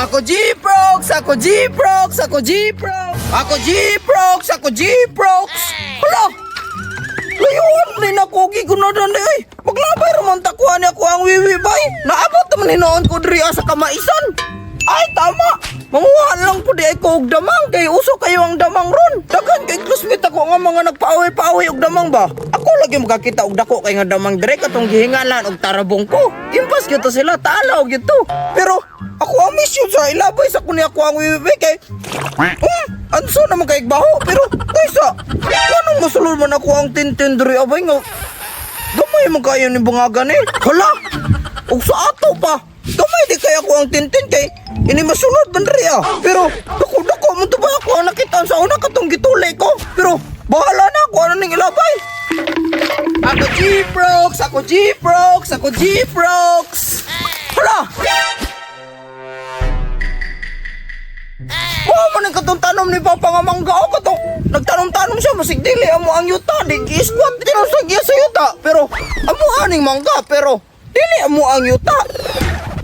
Ako G-Prox! Ako G-Prox! Ako G-Prox! Ako G-Prox! Ako G-Prox! Hala! Layuan ni nako gigunadan di ay. Maglabay raman takuan ako ang wiwi bay. Naabot naman hinoon ko diri sa kamaisan. Ay tama. Manguha lang po di ay ko og damang kay uso kayo ang damang ron. Daghan kay classmate ako nga mga nagpaaway-paaway og damang ba. Ako lagi makakita og dako kay nga damang dire katong gihingalan og tarabong ko. Impas gyud to sila taalaw gyud to. Pero ako ang mission sa ilabay sa kunya ako ang wiwi kay anso naman kay baho pero kaysa anong masulod man ako ang tintin diri abay nga gamay man kayo ni bungagan eh. Hala! Ug sa ato pa. Gamay di kay ako ang tintin kay ini masulod man diri ah. Pero dako dako man to ba ako ang nakita sa una katong gitulay ko. Pero bahala na ako ano ning ilabay. Ako G-Prox! Ako G-Prox! Ako G-Prox! Hala! Oh, man ang katong tanom ni Papa nga mangga o katong nagtanom-tanom siya masig dili amo ang yuta di gi-squat di sa giya sa yuta pero amo aning mangga pero dili amo ang yuta.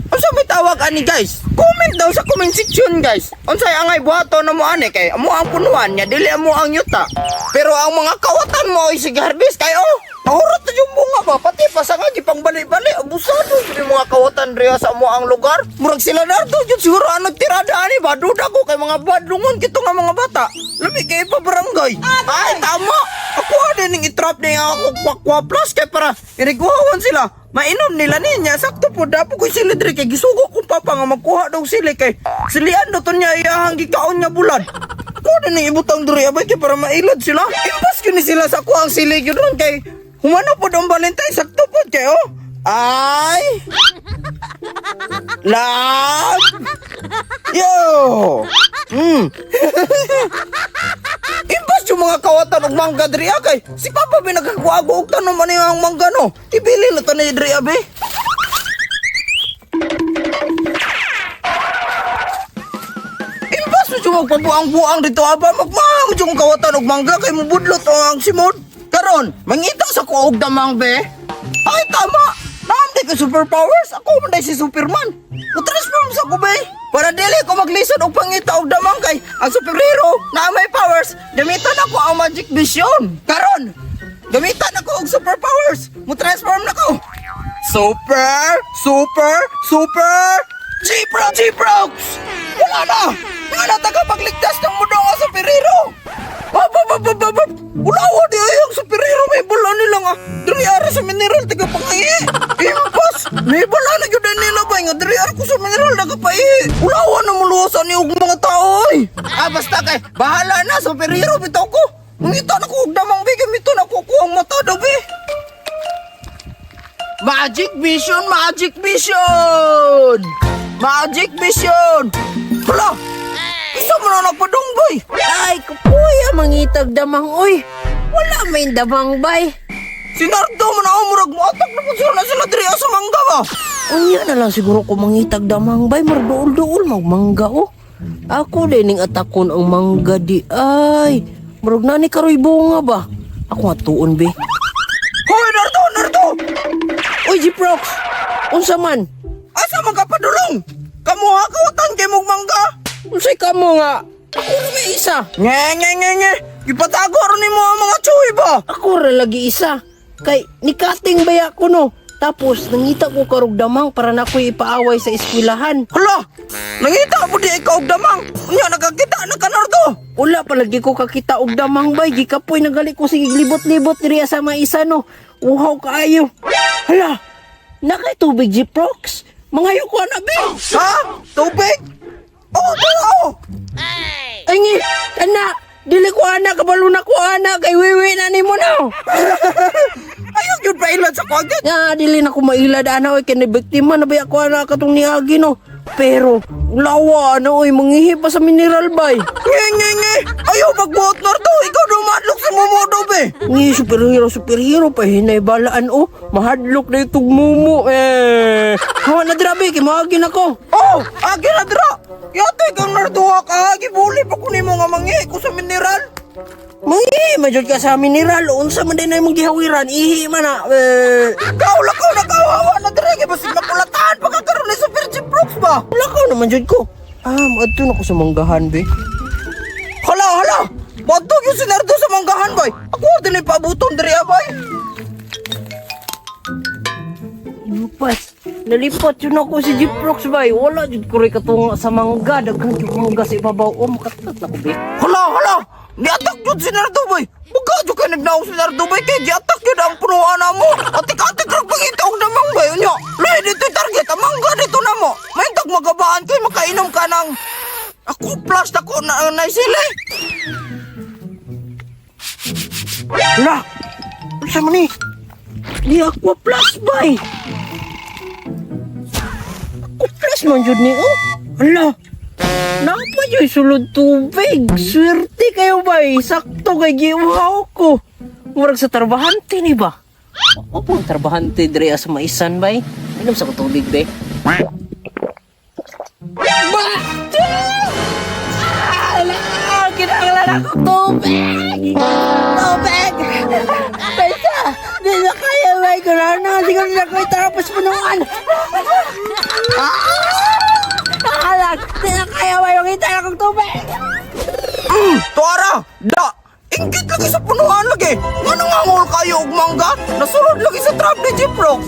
Unsa may tawag ani guys? Comment daw sa comment section guys. Unsay angay buhaton na mo ani kay amo ang punuan niya dili amo ang yuta. Pero ang mga kawatan mo ay sige harvest kay oh. Mahurot na yung bunga ba? Pati pa sa nga, gipang bali-bali. Abusado yun yung mga kawatan riya sa mo ang lugar. Murag sila na to, yun siguro ang nagtirada ani ba? Duda ko kay mga badlungon kito nga mga bata. Lami kay pa barangay. Ay, tama! Ako din ning itrap niya ako kwakwa plus kay para iriguhawan sila. Mainom nila ninya, sakto po dapo ko sila diri kay gisugo kong papa nga magkuha daw sila kay silian do to niya iyahang gikaon niya bulad. Ako din ning ibutang diri abay kay para mailad sila. Impas gyud ni sila sa kuang sili gyud ron kay humano pod ang Valentine sakto pod kay oh. Ay! Love! Yo! Impas yung mga kawatan og mangga diri ah, kay si Papa ba nagkakuago og tanom ani ang mangga no. Ibili na to ni diri ah, be. Impas mo yung magpabuang-buang dito aba magmahal mo yung kawatan og mangga kay mubudlot ang simod. Karon, mangita sa ko og damang be. Ay tama. Naam di ko superpowers. Ako man day si Superman. Mo-transform sa ko be. Para dili ko maglisod og pangita og damang kay ang superhero na may powers, gamitan ako ang magic vision. Karon, gamitan ako og superpowers. Mo-transform na ko. Super, super, super G-Prox! G-Prox! Wala na! Wala na tagapagligtas ng mundo nga superhero! Bab, bab, bab, bab, bab! Wala wa di ay ang superhero may bala nila nga diri ara sa mineral taga pangayi. Impas! May bala na gyud nila ba nga diri ara ko sa mineral nagapaihi. Wala wa na muluwasan ni og mga tao oy. Ah basta kay bahala na superhero bitaw ko. Mangita na ko og damang bigay mito na ko kuang mata daw be. Magic Vision! Magic Vision! Magic Vision! Hala! Isa mo na nagpadung, boy! Ay, kupuya, mangitag damang, oy. Wala may damang, bay. Si Nardo mo na murag mo atak na po sila na sila diri sa mangga ba? Unya na lang siguro ko mangitag damang, bay. Marduol-duol, magmangga, oh. Ako din ning atakon ang mangga di ay. Murag na ni karoy bunga ba? Ako nga tuon, be. Hoy, Nardo! Nardo! Oy, G-Prox! Unsa man? Asa man ka padulong? Kamuha kawatan kay mong mangga? Unsay kamo nga? Ako na may isa. Nge, nge, nge, nge! Gipatago ron nimo ang mga tsuhi ba? Ako ra lagi isa. Kay nikating baya ko no. Tapos nangita ko karog damang para na ako'y ipaaway sa eskwelahan. Hala! Nangita po di ikaw og damang! Unya, nakakita na ka, Nardo! Wala palagi ko kakita og damang bay. Gikapoy nagali ko sige libot-libot diri sa mga isa no. Uhaw kaayo. Hala. Nakay tubig G-Prox. Mangayo ko ana be. Ha? Tubig? Oh, tara oh! Ay ngi, ana. Dili ko ana kabalo na ko ana kay wiwi na nimo no. Ayaw yun pa ilad sa kagit! Ya, dili na ko mailad ana oy kay biktima na ba ako ana katong niagi no. Pero lawa ana oy mangihi pa sa mineral bay. Nge, nge, nge! Ayaw magbuot, Nardo! Ikaw dumadlok sa mumudo, be! Ngi superhero superhero pa hinay balaan oh. Mahadlok na itong mumo eh. Hawa na drabe kay moagi na ko. Oh! Agi na dra! Yata ikaw Nardo ka! Gibuli pa ko nimo nga mangi ko sa mineral! Mangihi man jud ka sa mineral unsa man din ay mong gihawiran ihi man na. Eh, Ikaw, lakaw na kawawa na dra! Kaya basig mapulataan pa ka karon ni Super G Brooks ba? lakaw naman jud ko. Ah, maadto na ko sa manggahan, be. Hala, hala! Badto yung si Nardo sa manggahan, bay! Ako din paabuton diri, ah, bay! Lupas. Nalipat yun ako si Jeprox, bay. Wala jud ko rin katunga sa mangga. Daghan jud mangga sa ibabaw. Oh, makatat na ko, be. Hala, hala! Niatak jud si Nardo, bay! Buga jud kay nagnaong si Nardo, bay! Kay giatak jud ang punuan na mo! Atik-atik rag pangita og damang, bay! Unya, lahi dito yung target! Ang mangga dito na mo! May magabaan kay makainom ka ng... Ako, plus na ko na, na sila. Hala! Unsa man ni? Di ako plus, bay. Ako plus man jud ni, oh. Hala! Napa jud sulod tubig. Swerte kayo, bay. Sakto kay giuhaw ko. Murag sa trabahante ni ba? Opo, ang trabahante diri sa maisan, bay. Inom sa ko tubig, bay. Ba! Ala! Kinahanglan ako tubig! Tubig! Basta! Di na kaya, bay. Kunana, di ko na ko itapos punuan. Ah! Ala! Di na kaya, bay. Makita na akong tubig! Tuara! Da! Ingkit lagi sa punuan lagi! Nga nangangol kayo og mangga? Nasulod lagi sa trap ni Jeprox!